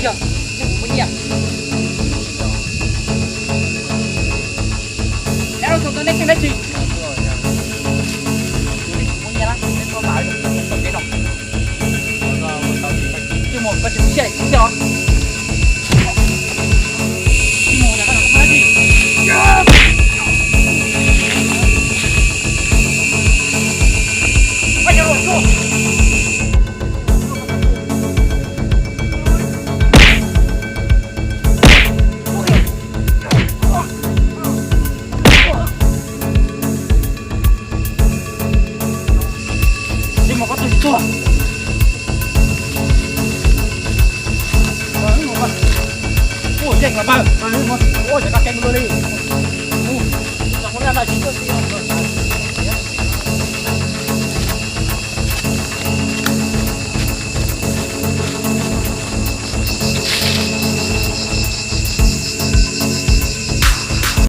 Yog, nej kuv muaj nyiaj. Dab laug Xyooj Tuam, nej xeeb dab tsi? Nej kuv muaj nyiaj lawm, nej tuaj mam li tau kev no. Tsis mus, koj tsis muaj siab, tsis muaj siab os. Tsis mus, koj muaj dab tsi? Koj cov luam tuaj. Tsis mus koj tuaj tsis tuaj. Ua yeej los npawg, ua cov koj keeb luaj li. Ua, muaj laj laj tsis tuaj tsis.